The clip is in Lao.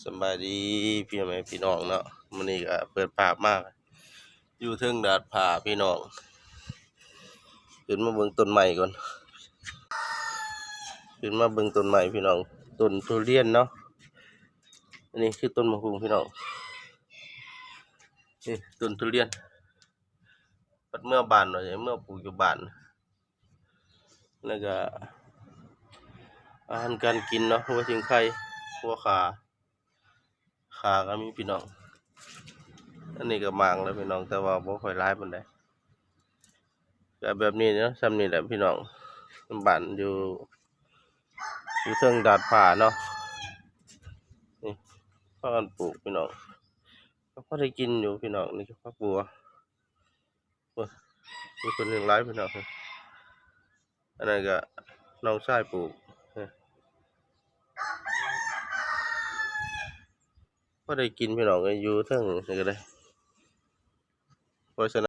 ສະບາຍດີພີ່ແມ່ພີ່ນ້ອງເນາະ, ມື້ນີ້ກໍເປີດພາບມາຢູ່ເທິງດາດຟ້າພີ່ນ້ອງ. ຂຶ້ນມາເບິ່ງຕົ້ນໄມ້ກ່ອນ, ຂຶ້ນມາເບິ່ງຕົ້ນໄມ້ພີ່ນ້ອງ, ຕົ້ນທຸລຽນເນາະ. ອັນນີ້ຄືຕົ້ນໝາກຫຸ່ງພີ່ນ້ອງ, ນີ້ຕົ້ນທຸລຽນ. ບັດເມືອບ້ານເນາະ, ເມືອປູກຢູ່ບ້ານ. ແລ້ວກະອາຫານການກິນເນາະ, ຫົວຊິງໄຄ, ຫົວຂ່າ, ຂ່າກໍມີພີ່ນ້ອງ. ອັນນີ້ກໍໝາກແລ້ວພີ່ນ້ອງ, ແຕ່ວ່າບໍ່ຄ່ອຍຫຼາຍປານໃດ. ກໍແບບນີ້ເນາະ, ສ່ຳນີ້ແຫຼະພີ່ນ້ອງ. ບ້ານຢູ່ ຢູ່ເທິງດາດຟ້າເນາະ, ນີ້ພາກັນປູກພີ່ນ້ອງ, ກໍພໍໄດ້ກິນຢູ່ພີ່ນ້ອງ. ນີ້ກໍຜັກບົວ. ໂອ້ຍ ມີຄົນເຮັດຫຼາຍພີ່ນ້ອງ. ອັນນັ້ນກໍນ້ອງຊາຍປູກ, ພໍໄດ້ກິນພີ່ນ້ອງເອີຍ, ຢູ່ເທິງນີ້ກໍໄດ້. ເພາະສະນັ້ນ